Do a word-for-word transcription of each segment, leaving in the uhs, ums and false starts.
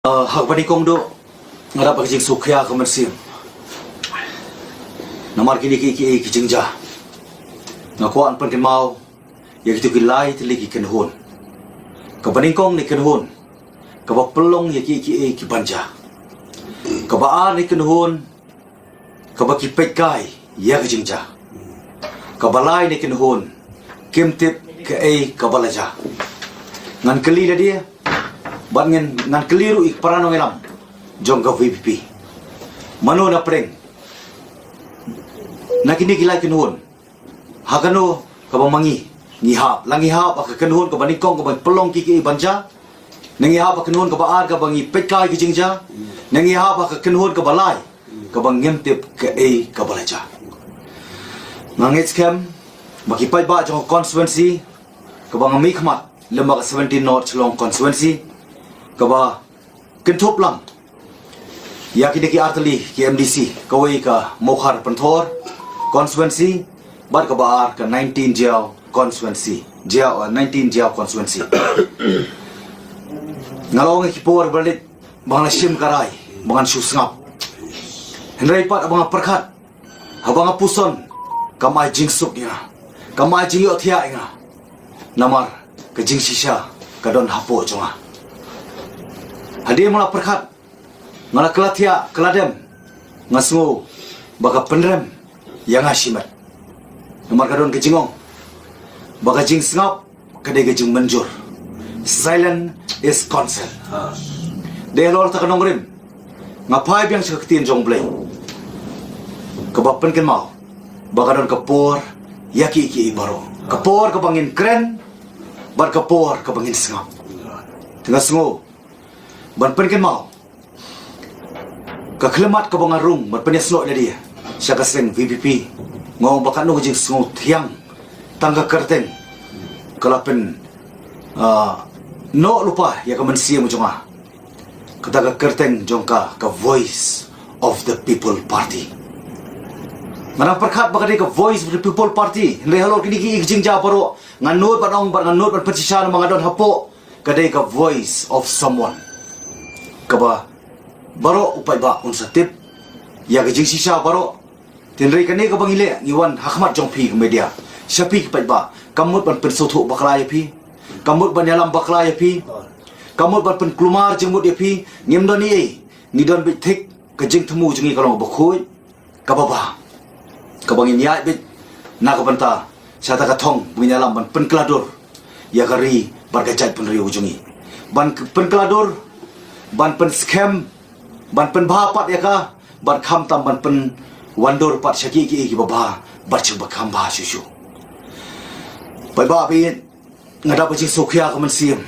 Uh, ha kaba nyngkong duh nga dap ka jingsngewkhia ka mynsiem. Namar kine ki ki ki jingjia, nga kwah pynkynmaw ïa kito ki lai tylli ki kynhun. Kaba nyngkong ne kynhun kaba pynlong ïa ki ki ki ban jia. Kaba ar ne kynhun kaba ki peit kai ïa ka jingjia. Kaba lai ne kynhun kim tip kaei kaba la jia. Ngan kylli lade bad ngan ngan kylli ruh ïa ki para nongïalam jong ka VPP. Mano na pdeng na kine ki lai kynhun, ha kano kaba ma ngi ngi hap? La ngi hap ha ka kynhun kaba nyngkong kaba pynlong ki ki ban jia, ne ngi hap ha ka kynhun kaba ar kaba ngi peit kai ki jingjia, ne ngi hap ha ka kynhun kaba lai kaba ngim tip kaei kaba la jia? Nga ngeit skhem ba ki paidbah jong ka constituency kaba nga mihkhmat lem bad ka seventeen North Shillong constituency, kaba kynthup lang ïa kine ki artylli ki MDC, kawei ka Mawkhar Pynthor constituency bad kaba ar ka nineteen Jaïaw constituency. Jaïaw, uh, nineteen Jaïaw constituency. Nga la ong ïa ki por ba la leit ba nga la shim ka rai ba ngan shu sngap. Hynrei pat ba nga pyrkhat, haba nga puson, kam ai jingsuk ïa nga, kam ai jingïohthiah ïa nga. Namar ka jingshisha ka don hapoh jong nga. Hadien ba nga la pyrkhat, nga la kylla thiah kylla dem, nga sngew ba ka pynrem ïa nga shimet. Namar ka don ka jingong ba ka jingsngap ka dei ka jingmynjur. Silence is consent. Dei halor kata ka nongrim nga phai biang sha ka ktien jong U Blei kaba pynkynmaw ba ka don ka por ïa ki ki baroh. Ka por kaba ngin kren bad ka por kaba ngin sngap. Te nga sngew ban pynkynmaw ka khyllipmat kaba nga rung ban pynïasnoh ïa lade sha ka seng VPP. Nga ong ba katno ka jingsngewthiang, tang ka kyrteng ka la pyn, ah, noh lypa ïa ka mynsiem jong nga. Kata ka kyrteng jong ka, ka Voice of the People Party. Nga dang pyrkhat ba ka dei ka Voice of the People Party, hynrei halor kine ki jingjia baroh nga nud ban ong bad nga nud ban pynshisha namar nga don hapoh, ka dei ka voice of someone kaba baroh u paidbah un sa tip ïa ka jingshisha baroh. Hynrei kane kaba ngi leh, ngi wan ha khmat jong phi ka media, sha phi ki paidbah, kam mut ban pynsngewthuh bakla ïa phi, kam mut ban ïalam bakla ïa phi, kam mut ban pynkulmar jingmut ïa phi. Ngim don ei ei, ngi don beit thik, ka jingthmu jong ngi ka long kaba khuid, kaba bha, kaba ngin ïaid beit na ka bynta sha kata ka thong ba ngin ïalam ban pynkylla dur ïa ka ri bad ka jaitbynriew jong ngi, ban k-, pynkylla dur, ban pynskhem, ban pynbha pat ïa ka, ban khamtam ban pynwandur pat sha ki ki ki babha bad sha ba kham bha shuh shuh. Paidbah baieit, nga dap ka jingsngewkhia ka mynsiem,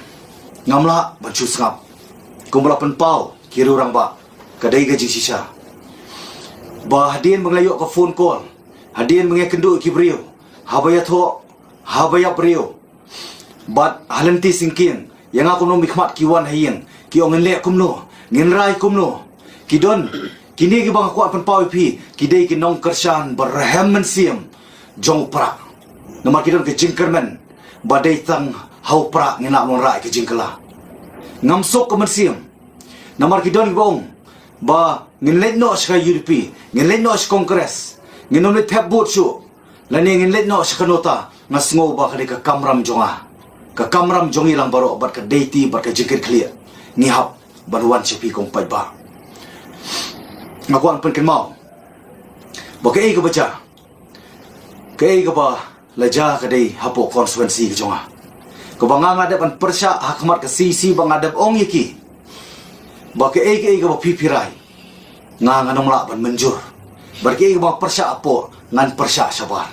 ngam lah ban shu sngap. Kumba la pynpaw ki riew rangbah, ka dei ka jingshisha ba hadien ba nga ïoh ka phone call, hadien ba nga kynduh ki briew, haba ïathoh, haba ïap briew, bad ha lynti syngkien, ïa nga kumno mihkhmat ki wan ha ïing, ki ong ngin leh kumno, ngin rai kumno. Ki don, kine kiba nga kwah pynpaw ïa phi, ki dei ki nongkyrshan ba rhem mynsiem jong u Prah. Namar ki don ka jingkyrmen ba dei tang ha u Prah ngin lah ban wanrah ïa ka jingkylla. Ngam suk ka mynsiem. Namar ki don kiba ong ba ngin leit noh sha ka UDP, ngin leit noh sha Congress, ngin ym leit thep vote shuh, lane ngin leit noh sha ka NOTA. Nga sngew ba ka dei ka kamram jong nga, ka kamram jong ngi lang baroh bad ka dei ti bad ka jingkitkhlieh ngi hap ban wan sha phi kum paidbah. Nga kwah pynkynmaw ba kaei kaba jia, kaei kaba la jia ka dei hapoh constituency ka jong nga, kaba nga nga dep ban pyrshah ha khmat ka CEC ba nga dep ong ïa ki ba kaei kaei kaba phi phi rai, nga ngan ym lah ban mynjur. Bad kaei kaba nga pyrshah hapoh ngan pyrshah shabar.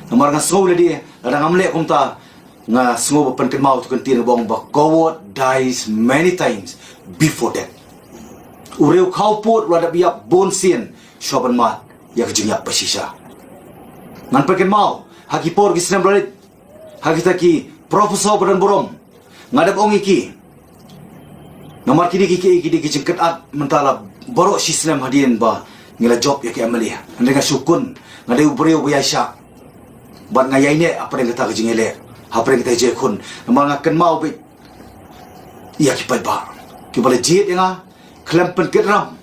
Namar nga sngew lade lada ngam leh kumta, nga sngew ba pynkynmaw tu kyntien ba ong ba coward dies many times before death. U riew khawpud u la dep ïap bun sien shuwa ban mad ïa ka jingïap ba shisha. Ngan pynkynmaw ha ki por ki snem ba la leit, ha kita ki professor ba don burom, nga dep ong ïa ki. Namar kine ki ki ki ki jingkynad mynta la baroh shi snem hadien ba ngi la jop ïa ki MLA. Hynrei nga shu khun, nga dei u briew ba ïaishah bad nga ïaineh hapdeng kata ka jingïaleh, hapdeng kata ka jingïakhun. Namar nga kynmaw beit ïa ki paidbah. kiba la jied ïa nga khlem pynkit ram,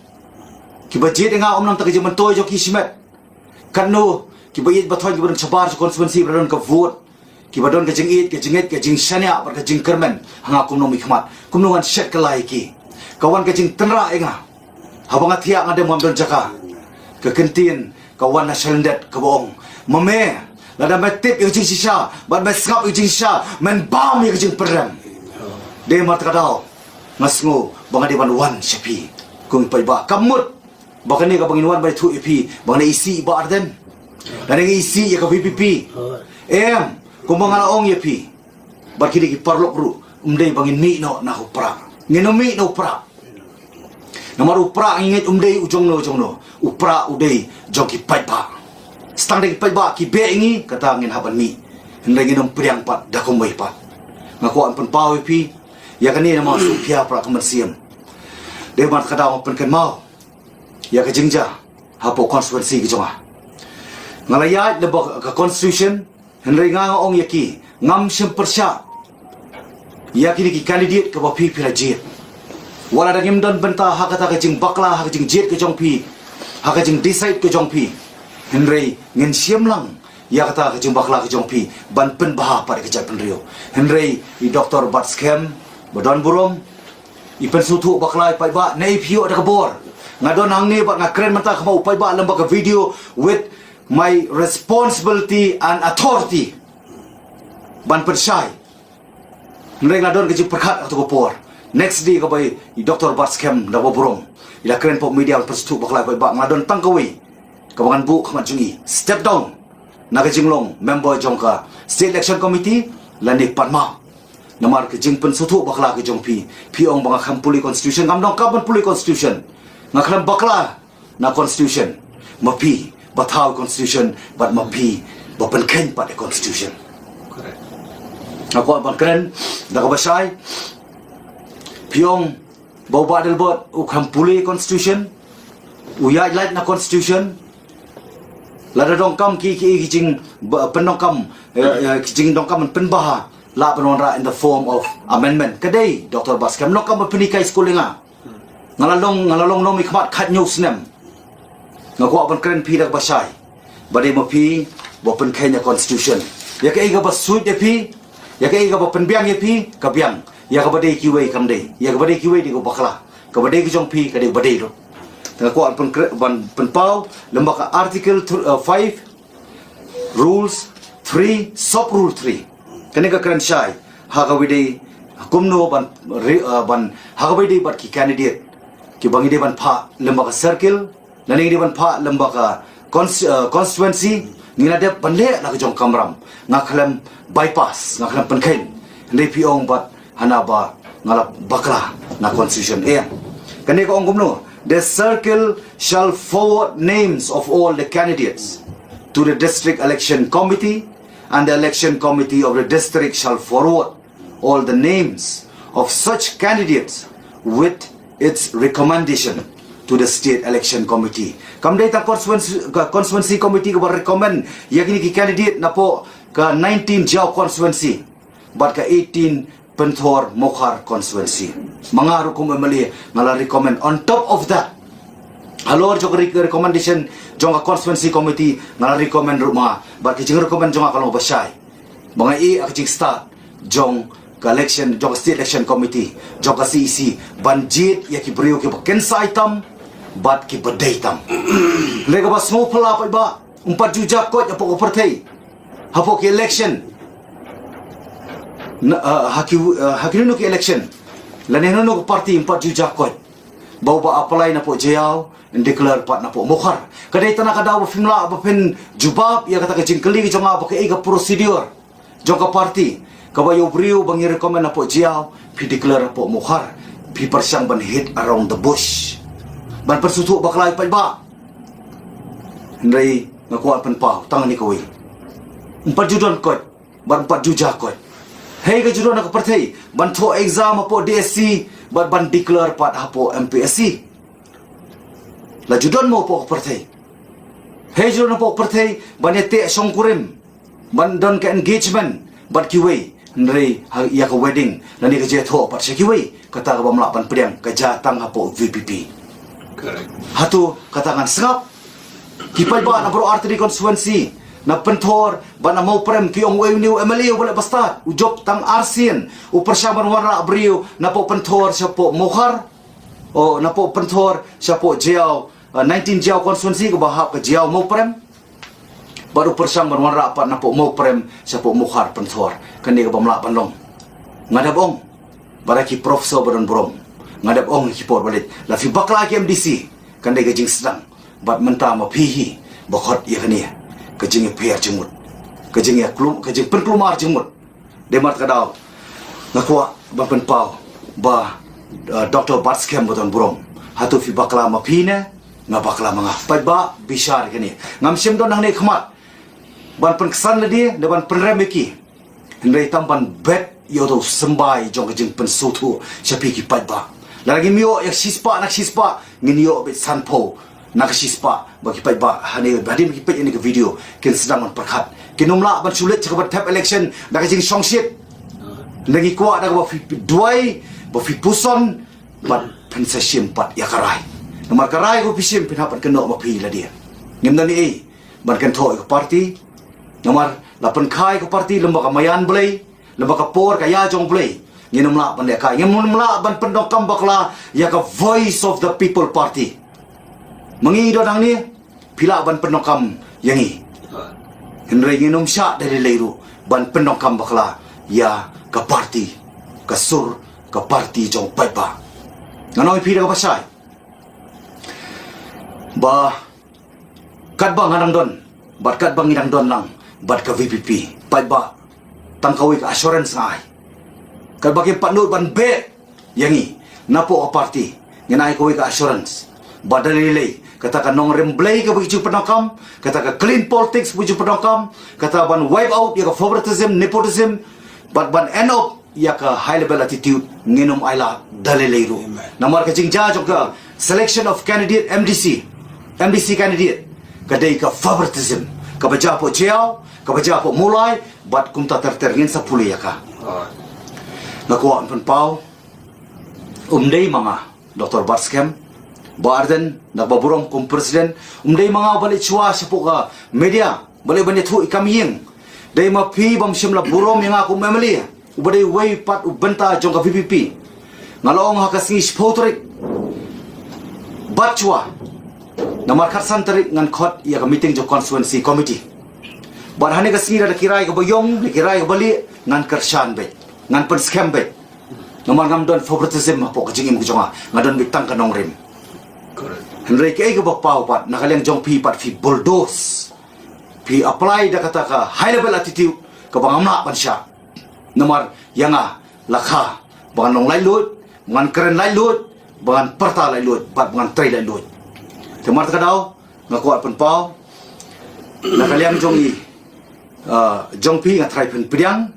kiba jied ïa nga ym nang tang ka jingmyntoi jong ki shimet. Katno kiba ïeit ba thoiñ kiba don shabar jong constituency ba la don ka vote, kiba don ka jingïeit, ka jingngeit, ka jingshaniah bad ka jingkyrmen ha nga kum u nongmihkhmat. Kumno ngan shet kylla ïa ki? Ka wan ka jingtynrah ïa nga. Haba nga thiah nga dem ngam don jaka. Ka kyntien ka wan na shalyndet kaba ong, ma me, lada me tip ïa ka jingshisha bad me sngap ïa ka jingshisha, men bam ïa ka jingpynrem. Dei namar kata ka daw nga sngew ba nga dei ban wan sha phi kum i paidbah. Ka mut ba kane kaba ngin wan ban ïathuh ïa phi ba nga dei isih i Bah Ardent, lane nga isih ïa ka VPP. Em, kumba nga la ong ïa phi bad kine ki paralok ruh, ym dei ba ngin mih noh na u Prah. Ngin ym mih na u Prah. Namar u Prah ngi ngeit um dei u jongno jongno. U Prah u dei jong ki paidbah. Tang da ki paidbah ki beh ïa ngi, kata ngin hap ban mih. Hynrei ngin ym pdiang pat da kumwei pat. Nga kwah ban pynpaw ïa phi ïa kane namar shu phiar Prah ka mynsiem. Dei namar kata nga pynkynmaw ïa ka jingjia hapoh constituency ka jong nga. Nga la ïaid lyngba ka constitution, hynrei nga nga ong ïa ki, ngam shym pyrshah ïa kine ki candidate kiba phi phi la jied. Wat la da ngim don bynta ha kata ka jingbakla, ha ka jingjied ka jong phi, ha ka jingdecide ka jong phi, hynrei ngin shim lang ïa kata ka jingbakla ka jong phi ban pynbha pat ïa ka jaitbynriew. Hynrei i Doctor Batskhem ba don burom, i pynsngewthuh bakla ïa u paidbah, ne i phi ïoh da ka bor. Nga don hangne bad nga kren mynta kum u paidbah lyngba ka video with my responsibility and authority ban pynshai. Hynrei nga don ka jingpyrkhat ha kato ka por. Next day kaba i Doctor Batskhem da ba burom, i la kren hapoh media ban pynsngewthuh bakla ïa u paidbah, nga don tang kawei kaba ngan buh khmat jong i: step down na ka jinglong member jong ka State Election Committee lane pan map. Namar ka jingpynsngewthuh bakla ka jong phi, phi ong ba nga khlem pule constitution. Ngam donkam ban pule constitution. Nga khlem bakla na constitution. Ma phi ba thaw constitution bad ma phi ba pynkheiñ pat ïa constitution. Nga kwah ban kren da kaba shai. Phi ong ba u Bah Adelbert u khlem pule constitution, u ïaid lait na constitution. Lada donkam ki, ki, ki jing ba, pyndonkam, eh, eh, ki jingdonkam ban pynbha, lah ban wanrah in the form of amendment. Ka dei, Doctor Batskhem, donkam ban pynhikai skul ïa nga. Nga la long, nga la long nongmihkhmat khathynñiew snem. Nga kwah ban kren phi da kaba shai ba dei ma phi ba pynkheiñ ïa constitution. Ïa kaei kaba suit ïa phi, ïa kaei kaba pynbiang ïa phi, ka biang. Ïa kaba dei kiwei kam dei. Ïa kaba dei kiwei dei kaba bakla. Kaba dei ka jong phi ka dei kaba dei ruh. Te nga kwah ban pynkre-, ban pynpaw lyngba ka Article th-, uh, five, Rules three, Sub Rule three. Kane ka kren shai ha kaba dei kumno ban re-, uh, ban, ha kaba dei bad ki candidate kiba ngi dei ban phah lyngba ka circle, lane ngi dei ban phah lyngba ka cons-, uh, constituency. Ngi la dep ban leh la ka jong ka kamram. Nga khlem bypass, nga khlem pynkheiñ. Hynrei phi ong bad hana ba nga la bakla na constitution. Eh, kane ka ong kumno: The circle shall forward names of all the candidates to the district election committee, and the election committee of the district shall forward all the names of such candidates with its recommendation to the state election committee. Kam dei tang constituency, ka constituency committee kaba recommend ïa kine ki candidate napoh ka nineteen Jaïaw constituency bad ka eighteen Pynthor Mawkhar constituency. Ma nga ruh kum MLA nga la recommend. On top of that, halor jong ka re-, recommendation jong ka constituency committee, nga la recommend ruh ma nga. Bad ka jingrecommend jong nga ka long ba shai. Ba nga ïeh ha ka jingstad jong ka election, jong ka state election committee, jong ka CEC, ban jied ïa ki briew kiba kynsai tam bad kiba dei tam. Lei kaba sngewphylla pat ba ym pat ju jia koit hapoh ka pyrthei, hapoh ki election, na, ah, ha ki, ah, ha kino kino ki election, lane kano kano ka party, ym pat ju jia koit ba uba apply napoh Jaïaw yn declare pat napoh Mawkhar. Ka dei tang na ka daw ba phim lah ba phin jubab ïa kata ka jingkylli ka jong nga ba kaei ka procedure jong ka party kaba ïa u briew ba ngi recommend napoh Jaïaw phi declare napoh Mawkhar, phi pyrshang ban hit around the bush, ban pynsngewthuh bakla ïa u paidbah. Hynrei nga kwah pynpaw tang kane kawei: ym pat ju don koit bad ym pat ju jia koit. Hei, ka ju don ha ka pyrthei ban thoh exam hapoh DSC bad ban declare pat hapoh MPSC. La ju don mo hapoh ka pyrthei? Hei, ju don hapoh ka pyrthei ban ïateh shongkurim, ban don ka engagement bad kiwei, hynrei ha, ïa ka wedding lane ka jingïathoh pat sha kiwei? Kata ka bym lah ban pdiang ka jia tang hapoh V P P. Hato kata ngan sngap? Ki paidbah na baroh artylli constituency, na Pynthor bad na Mawprem, ki ong u M L A u ba leh ba stad, u jop tang arsien, u pyrshang ban wanrah briew napoh Pynthor shapoh Mawkhar, o napoh Pynthor shapoh Jaïaw, uh, nineteen Jaïaw constituency kaba hap ka Jaïaw Mawprem. Bad u pyrshang ban wanrah pat napoh Mawprem shapoh Mawkhar Pynthor. Kane ka bym lah ban long. Nga dep ong, bad ki professor ba don burom, nga dep ong ki por ba leit, la phi bakla ki M D C, kane ka jingsdang. Bad mynta ma phi hi ba khot ïa kane ka jingïapher jingmut, ka jingïaklum, ka jingpynkulmar jingmut. Dei namar kata ka daw nga kwah ban pynpaw ba, uh, Doctor Batskhem ba don burom, hato phi bakla ma phi ne nga bakla ma nga? Paidbah, bishar ïa kane. Ngam shym don hangne khmat ban pynksan lade ne ban pynrem ïa ki. Hynrei tang ban bet ïa uto u symbai jong ka jingpynsngewthuh sha phi ki paidbah. Lada ngim ïoh ïa ka shispah na ka shispah, ngin ïoh beit sanphew na ka shispah ba ki paidbah hangne, hadien ba ki peit ïa kane ka video, kin sdang ban pyrkhat. Kin ym lah ban shu leit sha kaba thep election da ka jingshongshit. Ngi kwah da kaba phi duwai, ba phi puson, bad phin sa shim pat ïa ka rai. Namar ka rai kaba phi shim phin hap ban kynnoh ma phi lade. Ngim don ei ban kynthoh ïa ka party. Namar la pynkha ïa ka party lem bad ka maïan Blei, lem bad ka por ka ïa jong Blei. Ngin ym lah ban lehkai, ngin ym lah ban pyndonkam bakla ïa ka Voice of the People Party. Ma ngi don hangne, phi lah ban pyndonkam ïa ngi. Hynrei ngin ym shah da lei lei ruh ban pyndonkam bakla ïa ka party, ka sur ka party jong paidbah. Ngan ong ïa phi da kaba shai ba katba nga dang don bad katba ngi dang don lang bad ka V P P, paidbah, tang kawei ka assurance nga ai. Katba kim pat nud ban beh ïa ngi napoh ka party, ngin ai kawei ka assurance ba da lei lei kata ka nongrim Blei kaba ngi ju pyndonkam, kata ka clean politics ba ngi ju pyndonkam, kata ban wipe out ïa ka favoritism, nepotism, bad ban end up ïa ka high level attitude, ngin ym ailad da lei lei ruh. Namar ka jingjia jong ka selection of candidate M D C, M D C candidate, ka dei ka favoritism kaba jia hapoh Jaïaw, kaba jia hapoh Mawlai, bad kumta ter ter, ngin sa pule ïa ka. Nga kwah ban pynpaw, um dei ma nga Doctor Batskhem, Bah Ardent, na kaba burom kum president, um dei ma nga ba leit shuwa shapoh ka media ba leit ban ïathuh ïa ka kam ïing. Dei ma phi bym shym la burom ïa nga kum M L A, uba dei uwei pat u bynta jong ka V P P. Nga la ong ha ka sngi shiphew tarik bad shuwa, namar khatsan tarik ngan khot ïa ka meeting jong constituency committee. Bad hane ka sngi lada ki rai kaba ïong, lada ki rai kaba lieh, ngan kyrshan beit, ngan pynskhem beit. Namar ngam don favoritism hapoh ka jingim ka jong nga, nga don beit tang ka nongrim. Hynrei kaei kaba paw pat, na ka liang jong phi pat phi bulldoze, phi apply da kata ka high level attitude kaba ngam lah ban shah. Namar ïa nga la kha ba ngan long laitluid, ba ngan kren laitluid, ba ngan pyrta laitluid bad ba ngan trei laitluid. Te namar kata ka daw nga kwah pynpaw, na ka liang jong i, ah, jong phi nga trai pynpdiang,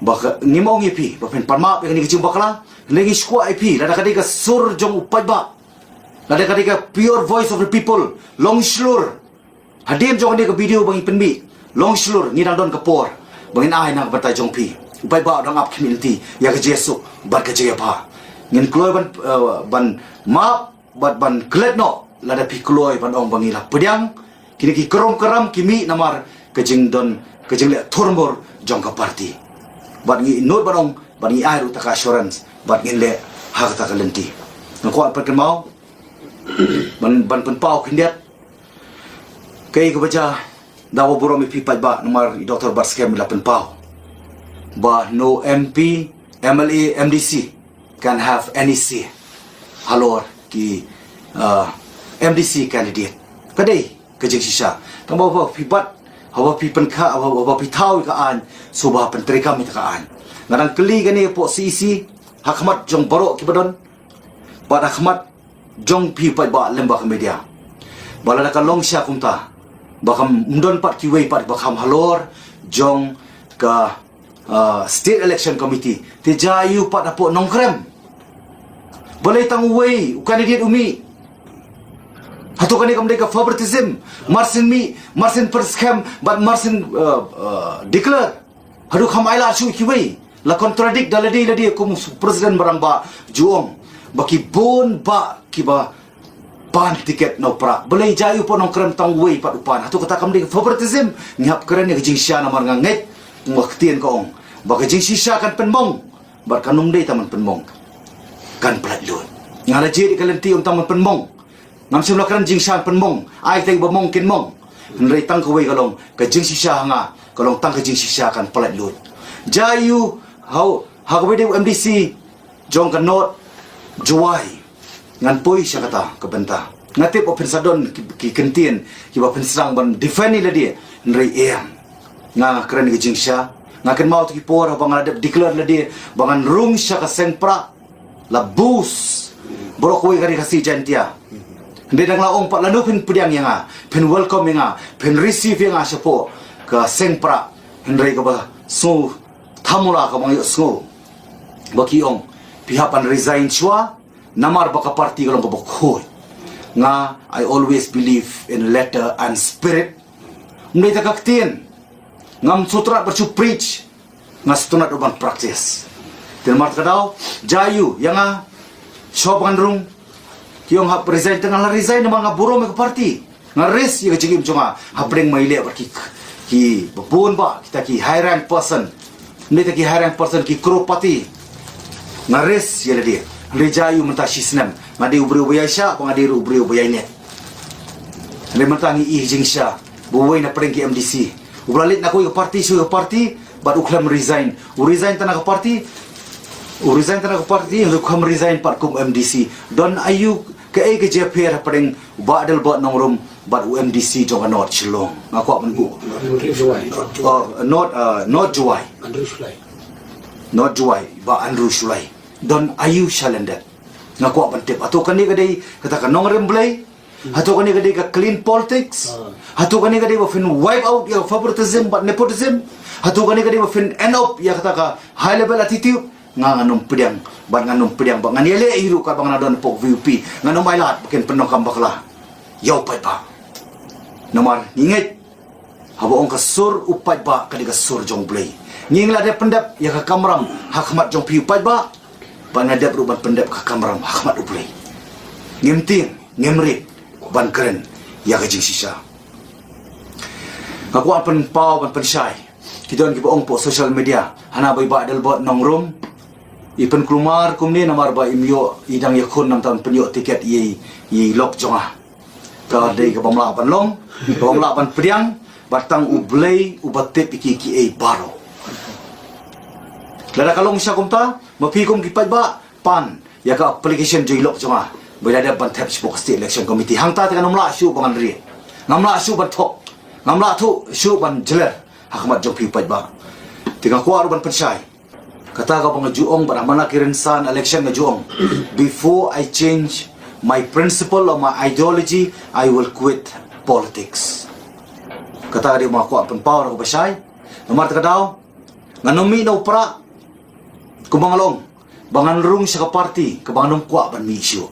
ba ka, ngim ong ïa phi ba phin pan map ïa kane ka jingbakla. Hynrei ngi shu kwah ïa phi, lada ka dei ka sur jong u paidbah, lada ka dei ka pure voice of the people, long shlur. Hadien jong kane ka video ba ngi pynmih, long shlur, ngi dang don ka por ba ngin ai na ka bynta jong phi. U paidbah u dang ap khmih lynti ïa ka jingsuk bad ka jingïapha. Ngin kloi ban, eh, ban map bad ban klet noh lada phi kloi ban ong ba ngi la pdiang kine ki krom karam ki mih namar ka jingdon, ka jingleh thurmur jong ka party. Bad ngi nud ban ong, bad ngi ai ruh kata ka assurance, bad ngin leh ha kata ka lynti. Nga kwah ban pynkynmaw, ban, ban pynpaw khyndiat, kaei kaba jia, da kaba burom ïa phi paidbah, namar i Doctor Batskhem i la pynpaw ba no M P, M L A, M D C can have any say halor ki, uh, M D C candidate. Ka dei ka jingshisha. Tang ba haba phi bat, haba phi pynkha, haba, haba phi thaw ïa ka aiñ, sngewbha pyntreikam ïa ka aiñ. Nga dang kylli kane hapoh C E C ha khmat jong baroh kiba don, bad ha khmat jong phi paidbah lem bad ka media, ba lada ka long shisha kumta, ba kam don pat kiwei pat ba kham halor jong ka, ah, State Election Committee, te jia ïa u pat hapoh Nongkrem. Balei tang uwei u candidate u mih? Hato kane kam dei ka favoritism? Marsien mih, marsien pynskhem bad marsien, ah, ah, declare. Haduh kham ailad shuh kiwei. La contradict da lade lade kum u president ba rangbah ju ong ba ki bun bah kiba pan tiket na u Prah. Balei jia ïa u Nongkrem tang uwei pat u pan? Hato kata kam dei favoritism? Ngi hap kren ïa ka jingshisha namar nga ngeit, nga ktien ka ong ba ka jingshisha kan pynmong. Bad kan ym dei tang ban pynmong, kan pyllait lut. Nga la jied ïa ka lynti ym tang ban pynmong. Ngam shym la kren jingshisha pynmong, ai teng ba mong kin mong. Hynrei tang kawei ka long ka jingshisha ha nga, ka long tang ka jingshisha kan pyllait lut. Jia ïa u, ha u, ha kawei de u M D C jong ka North Jowai. Ngan poi sha kata ka bynta. Nga tip ba phin sa don ki, ki kyntien kiba phin sdang ban defend ïa lade, hynrei em. Nga kren ka jingshisha. Nga kynmaw tu ki por ba nga la dep declare lade ba ngan rung sha ka seng Prah. La bus. Baroh kawei ka Ri Khasi Jaintia. Hynrei dang la ong pat lano phin pdiang ïa nga, phin welcome ïa nga, phin receive ïa nga shapoh ka seng Prah. Hynrei kaba sngew thamula kaba nga ïohsngew ba ki ong phi hap ban resign shuwa. Namar ba ka party ka long kaba khuid. Nga, I always believe in letter and spirit. Ym dei tang ka ktien. Ngam sngewtynnat ban shu preach. Nga sngewtynnat ruh ban practice. Te namar kata ka daw, jia ïa u, ïa nga, shuwa ba ngan rung, ki ong hap resign, te nga la resign namar nga burom ïa ka party. Nga risk ïa ka jingim jong nga hapdeng ba ngi leh bad ki, ki babun bah kita ki high rank person. Ym dei tang ki high rank person, ki crorepati. Nga risk ïa lade. Hynrei jia ïa u mynta shi snem. Nga dei u briew ba ïaishah, ba nga dei ruh u briew ba ïaineh. Hynrei mynta ngi ïohi jingshisha ba uwei na pdeng ki M D C uba la leit na kawei ka party sha kawei ka party, bad u khlem resign. U resign tang na ka party, u resign tang na ka party, hynrei u khlem resign pat kum M D C. Don aïu, kaei ka jingïapher hapdeng u Bah Adelbert Nongrum bad u M D C jong ka North Shillong? Nga kwah ban buh. Andrew Jowai. Oh, North, uh, North Jowai. Andrew Shullai. North Jowai, Bah Andrew Shullai. Don aïu shalyndet? Nga kwah ban tip. Hato kane ka dei kata ka nongrim Blei? Hato kane ka dei ka clean politics? Ah. Hato kane ka dei ba phin wipe out ïa ka favoritism bad nepotism? Hato kane ka dei ba phin end up ïa kata ka high level attitude? Nga ngan ym pdiang, bad ngan ym pdiang, bad ngan ïaleh hi ruh katba nga la don hapoh V P. Ngan ym ailad ba kin pyndonkam bakla ïa u paidbah. Namar ngi ngeit, haba ong ka sur u paidbah ka dei ka sur jong u Blei. Ngi la dep pyndep ïa ka kamram ha khmat jong phi u paidbah, bad nga dep ruh ban pyndep ka kamram ha khmat u Blei. Ngim tieng, ngim rit ban kren ïa ka jingshisha. Nga kwah pynpaw ban pynshai. Ki don kiba ong hapoh social media, hana ba i Bah Adelbert Nongrum i pynkulmar kumne namar ba im ïoh, i dang ïakhun, namar ban pynïoh tiket ïa i lok jong nga. Ka dei kaba ym lah ban long, kaba ym lah ban pdiang, bad tang u Blei uba tip ïa ki, kiei baroh. Lada ka long shisha kumta, ma phi kum ki paidbah, pan ïa ka application jong i lok jong nga ba i la dep ban thep shapoh ka State Election Committee. Hangta te ngan ym lah shuh ba ngan rieh. Ngam lah shuh ban thok. Ngam lah thuh shuh ban jler ha khmat jong phi u paidbah. Te nga kwah ruh ban pynshai. Kata kaba nga ju ong bad ha man la ki rynsan election nga ju ong, before I change my principle or my ideology, I will quit politics. Kata ka dei ba nga kwah pynpaw ruh kaba shai. Namar kata ka daw, ngan ym mih na u Prah kumba nga la ong ba ngan rung sha ka party kaba ngan ym kwah ban mih shuh.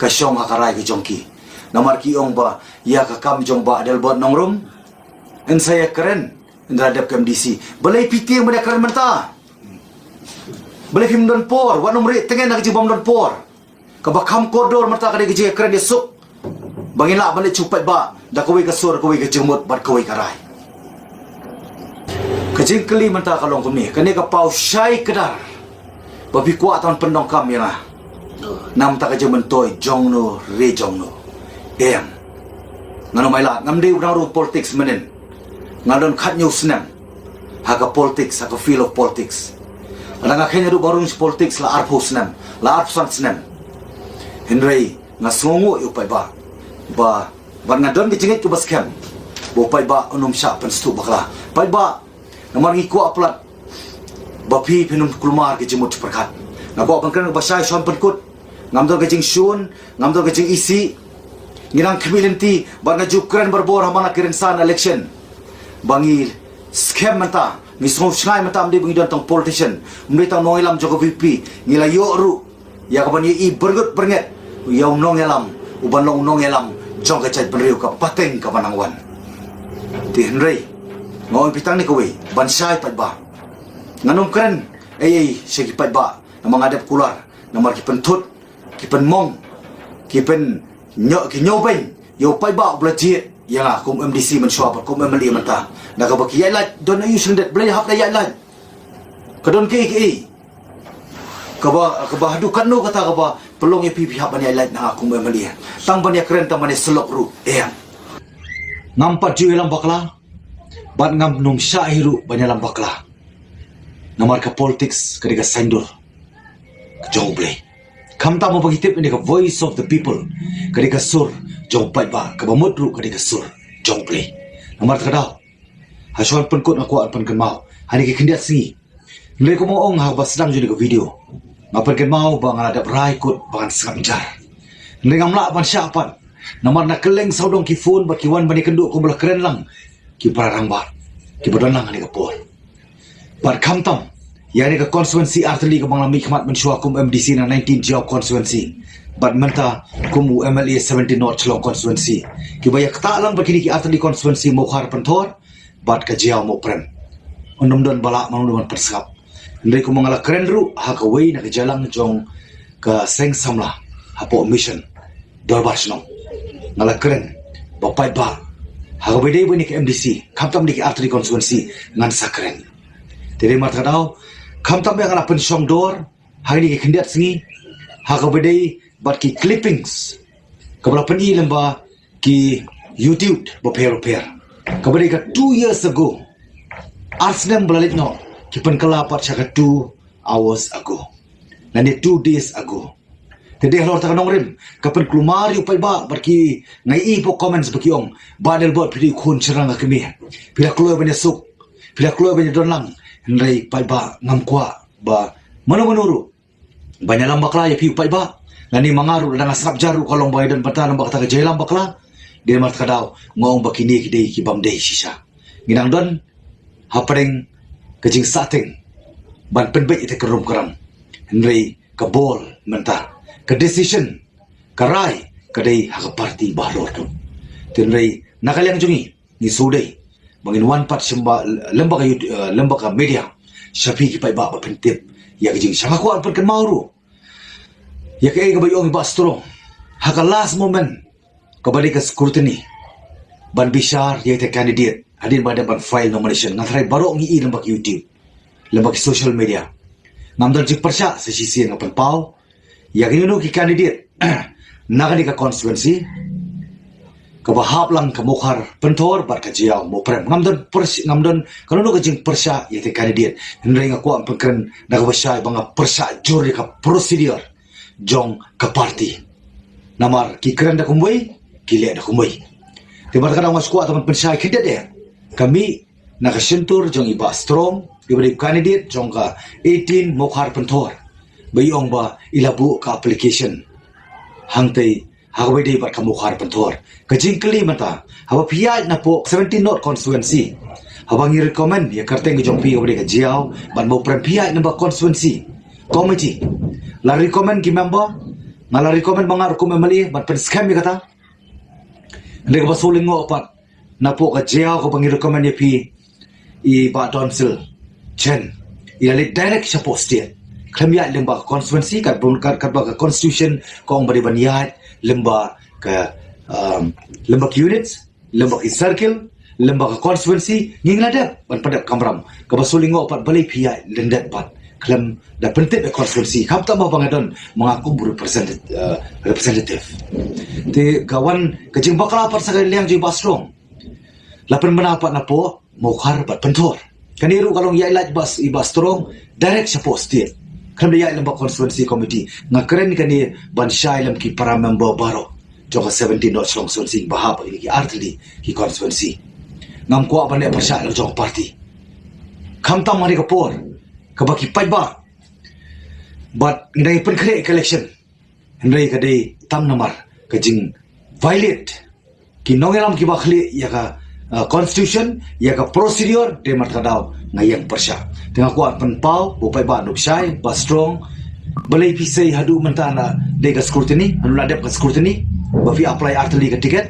Ka shong ha ka rai ka jong ki. Namar ki ong ba ïa ka kam jong Bah Adelbert Nongrum, yn sa ïakren ynda la dep ka M D C. Balei phi tieng ban ïakren mynta? Balei phim don por? Wat nym rieh tyngen na ka jingbym don por. Kaba kham kordor mynta ka dei ka jingïakren ïasuk ba ngin lah ban leit sha u paidbah da kawei ka sur, kawei ka jingmut bad kawei ka rai. Ka jingkylli mynta ka long kumne, kane ka paw shai kdar ba phi kwah tang pyndonkam ïa nga na bynta ka jingmyntoi jong no re jong no. Em. Ngan ym ailad, ngam dei u nongrung politics mynnin. Nga don khathynñiew snem ha ka politics, ha ka field of politics. Lada nga kheiñ haduh ba rung sha politics la arphew snem, la arphew san snem. Hynrei nga sngewnguh ïa u paidbah ba, bad nga don ka jingngeit kaba skhem ba u paidbah un ym shah pynsngewthuh bakla. Paidbah, namar ngi kwah palat ba phi phin ym kulmar ka jingmut jingpyrkhat. Nga kwah ban kren kaba shai shuwa ban pynkut. Ngam don ka jingshun, ngam don ka jingisih. Ngi nang khmih lynti bad nga ju kren barabor ha man la ki rynsan election ba ngi skhem mynta, ngi sngew shngaiñ mynta, ym dei ba ngi don tang politician, ym dei tang nongïalam jong ka V P. Ngi la ïoh ruh ïa kaban ïohi byrngut byrnget ïa u nongïalam uban long u nongïalam jong ka jaitbynriew ka pateng kaba nang wan. Te hynrei nga ong ïa phi tang ne kawei ban shai paidbah. Ngan ym kren ei ei sha ki paidbah, namar nga dep kular, namar ki pynthut, ki pynmong, ki pyn nyo ki nyo beng ïa u paidbah u ba la jied ïa nga kum MDC mynshuwa bad kum MLA mynta. Na kaba ki ïaid lait don aïu sngewdep, balei hap da ïaid lait? Ka don kaei kaei kaba, kaba haduh katno kata kaba pynlong ïa phi phi hap ban ïaid lait na nga kum MLA? Tang ban ïakren, tang ban ïasyllok ruh, eh. Ngam pat ju ïalam bakla bad ngam nym shah hi ruh ban ïalam bakla. Namar ka politics ka dei ka saiñdur jong U Blei. Khamtam ba ngi tip ïa ka voice of the people, ka dei ka sur jong u paidbah, kaba mut ruh ka dei ka sur jong U Blei. Namar kata ka daw, ha shuwa ban pynkut nga kwah ban pynkynmaw ha kine ki khyndiat sngi. Hynrei kum nga ong ha kaba sdang jong kane ka video, nga pynkynmaw ba nga la dep rai kut ba ngan sngap jar. Hynrei ngam lah ban shah pat, namar na kylleng sawdong ki phone bad ki wan ban ïakynduh kum ba la kren lang ki para rangbah kiba don lang ha kane ka por. Bad khamtam ïa kane ka constituency artylli kaba nga la mihkhmat mynshuwa kum MDC na nineteen Jaïaw constituency, bad mynta kum u MLA seventeen North Shillong constituency, kiba ïa ktah lang bad kine ki artylli constituency Mawkhar Pynthor bad ka Jaïaw Mawprem. Ym don ba lah, ym don ban pynsngap. Hynrei kum nga la kren ruh ha kawei na ka jingïalang jong ka seng samla hapoh Mission Dorbar Shnong, nga la kren ba paidbah, ha kaba dei ba ïa kane ka MDC, khamtam ïa kine ki artylli constituency, ngan sa kren. Te dei namar kata ka daw, khamtam ïa nga la pynshong dor ha kine ki khyndiat sngi ha kaba dei bad ki clippings kaba la pyni lyngba ki YouTube bapher bapher, kaba dei ka two years ago. Ar snem ba la leit noh ki pynkylla pat sha ka two hours ago lane two days ago. Te dei halor kata ka nongrim ka pynkulmar ïa u paidbah bad ki, nga ïohi hapoh comments ba ki ong, "Bah Adelbert, phi dei u khun shynrang ka kmie, phi la kloi ban ïasuk, phi la kloi ban ïadon lang." Hynrei paidbah, ngam kwah ba mano mano ruh ban ïalam bakla ïa phi u paidbah. Lane ma nga ruh lada nga sngap jar ruh ka long ba nga don bynta lyngba kata ka jingïalam bakla. Dei namar kata ka daw nga ong ba kine ki dei ki bym dei shisha. Ngi nang don hapdeng ka jingsahteng ban pynbeit ïa kata ka rum ka ram. Hynrei ka ball mynta, ka decision, ka rai ka dei ha ka party baroh. Te hynrei na ka liang jong ngi, ngi shu dei ba ngin wan pat sha ba, lyngba ka YouTube, eh, lyngba ka media, sha phi ki paidbah ba pyntip ïa ka jingshah. Nga kwah pynkynmaw ruh ïa kaei kaba ong i Bah Strong ha ka last moment, kaba dei ka scrutiny ban bishar ïa ita candidate hadien ba dep ban file nomination. Nga tharai baroh ngi ïohi lyngba ka YouTube, lyngba ka social media. Ngam don jingpyrshah, sa shisien nga pynpaw ïa kino kino ki candidate na kane ka constituency kaba hap lang ka Mawkhar Pynthor bad ka Jaïaw Mawprem. Ngam don pyrsh-, ngam don kano kano ka jingpyrshah ïa ita candidate. Hynrei nga kwah pynkren da kaba shai ba nga pyrshah jur ïa ka procedure jong ka party. Namar ki kren da kumwei, ki leh da kumwei. Te namar kata nga shu kwah tang ban pynshai khyndiat eh, ka mih na ka shyntur jong i Bah Strong, iba dei candidate jong ka eighteen Mawkhar Pynthor, ba i ong ba i la buh ka application hangtei ha kaba dei bad ka Mawkhar Pynthor. Ka jingkylli mynta, haba phi ïaid napoh seventeen North constituency, haba ngi recommend ïa ka kyrteng ka jong phi kaba dei ka Jaïaw bad Mawprem, phi ïaid lyngba constituency committee, la recommend ki member, nga la recommend ba nga ruh kum MLA ban pynskhem ïa kata. Hynrei kaba shu lyngngoh pat, napoh ka Jaïaw kaba ngi recommend ïa phi, i Bah Donsil Chen, i la leit direct shapoh state, khlem ïaid lyngba ka constituency. Katba, kat-, katba ka constitution ka ong ba dei ban ïaid lyngba ka, um, lyngba ki units, lyngba ki circle, lyngba ka constituency. Ngi la dep ban pyndep kamram. Kaba shu lyngngoh pat, balei phi ïaid lyndet pat khlem da pyntip ïa ka constituency? Khamtam ba nga don ma nga kum representative, uh, representative. Te ka wan ka jingbakla pat sha ka liang jong i Bah Strong, la pynbna pat napoh Mawkhar bad Pynthor. Kane ruh ka long ïaid lait Bah, i Bah Strong direct shapoh state, khlem da ïaid lyngba constituency committee. Nga kren kane ban shai lem ki para member baroh jong ka seventeen North Shillong constituency ba hap ïa ki artylli ki constituency. Ngam kwah ban leh pyrshah lem jong party. Khamtam ha kane ka por kaba ki paidbah bad ngi dang pynkhreh ka election, hynrei ka dei tang namar ka jing violate ki nongïalam kiba khlieh ïa ka, uh, constitution, ïa ka procedure. Te namar kata ka daw nga ïeng pyrshah. Te nga kwah pynpaw ba u paidbah un shai, Bah Strong, balei phi sei haduh mynta na dei ka scrutiny, haduh na dep ka scrutiny, ba phi apply artylli ka ticket?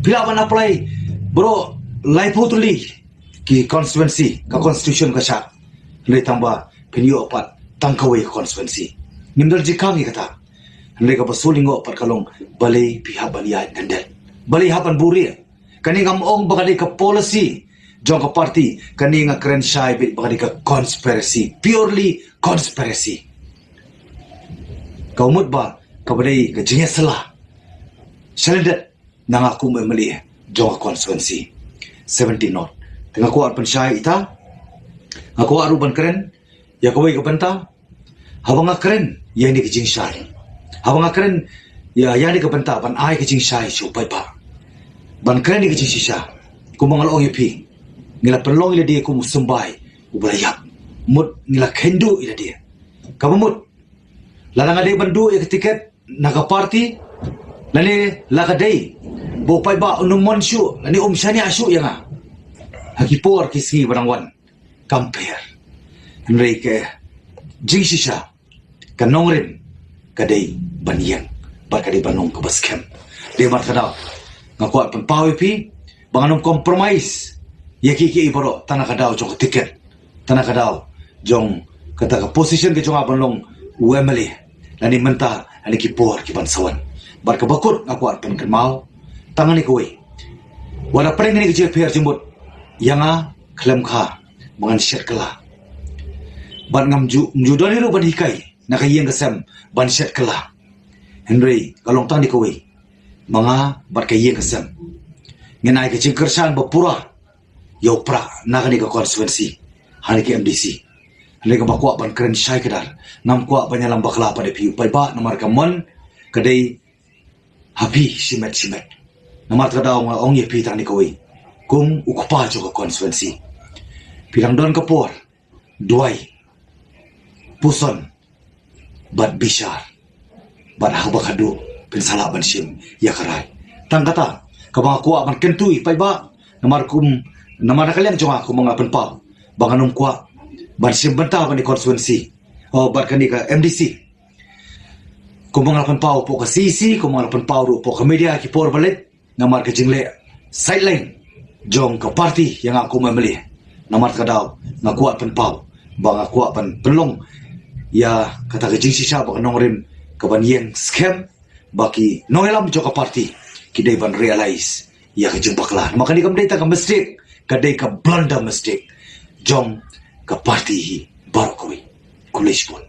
Phi lah ban apply baroh laiphew tylli ki constituency, ka constitution ka shah. Hynrei tang ba phin ïoh pat tang kawei ka constituency. Ngim don jingkhang ïa kata. Hynrei kaba shu lyngngoh pat ka long balei phi hap ban ïaid dendel, balei hap ban buhrieh. Kane ngam ong ba ka dei ka policy jong ka party, kane nga kren shai beit ba ka dei ka conspiracy, purely conspiracy. Ka mut ba kaba dei ka jingïasylla shalyndet na nga kum u MLA jong ka constituency seventeen North. Te nga kwah pynshai ïa ita, nga kwah ruh ban kren ïa kawei ka bynta. Haba nga kren ïa kane ka jingshai, haba nga kren ïa, ïa kane ka bynta ban ai ka jingshai sha u paidbah, ban kren ïa ka jingshisha, kumba nga la ong ïa phi, ngi la pynlong ïa lade kum u symbai uba la ïap. Mut ngi la kynduh ïa lade. Kaba mut, lada nga dei ban duh ïa ka tiket na ka party, lane la ka dei ba u paidbah un ym mon shuh lane um shaniah shuh ïa nga ha ki por ki sngi ba dang wan, kam pher. Hynrei ka jingshisha, ka nongrim ka dei ban ïeng bad ka dei ban long kaba skhem. Dei namar kata nga kwah pynpaw ïa phi ba ngan ym compromise ïa kiei kiei baroh tang na ka daw jong ka tiket, tang na ka daw jong kata ka position ka jong nga ban long u MLA, lane mynta lane ki por ki ban sa wan. Bad kaba kut nga kwah pynkynmaw tang kane kawei. Wat la pdeng kane ka jingpher jingmut ïa nga, khlem kha ba ngan shet kylla. Bad ngam ju, ngam ju don hi ruh ban hikai na ka ïing ka sem ban shet kylla. Hynrei ka long tang kane kawei, ma nga bad ka ïing ka sem ngin ai ka jingkyrshan ba pura ïa u prah na kane ka constituency ha kane ka MDC. Hynrei kaba kwah ban kren shai kdar, ngam kwah ban ïalam bakla pat ïa phi u paidbah namar ka mon ka dei ha phi shimet shimet. Namar kata nga ong ïa phi tang kane kawei, kum u kpa jong ka constituency, phi dang don ka por duwai, puson bad bishar, bad haba khadduh phin sa lah ban shim ïa ka rai. Tang kata kaba nga kwah ban kyntu ïa u paidbah, namar kum, namar na ka liang jong nga kumba nga la pynpaw ba ngan ym kwah ban shim bynta bad kane ka constituency, oh, bad kane ka MDC. Kumba nga la pynpaw hapoh ka CEC, kumba nga la pynpaw ruh hapoh ka media ki por ba la leit, namar ka jingleh sideline jong ka party ïa nga kum u MLA. Namar kata ka daw nga kwah pynpaw ba nga kwah ban pynlong ïa kata ka jingshisha ba ka nongrim ka ban ïeng skhem, ba ki nongïalam jong ka party ki dei ban realize ïa ka jingbakla. Namar kane kam dei tang ka mistake, ka dei ka blunder mistake jong ka party hi baroh kawei. Khublei shibun.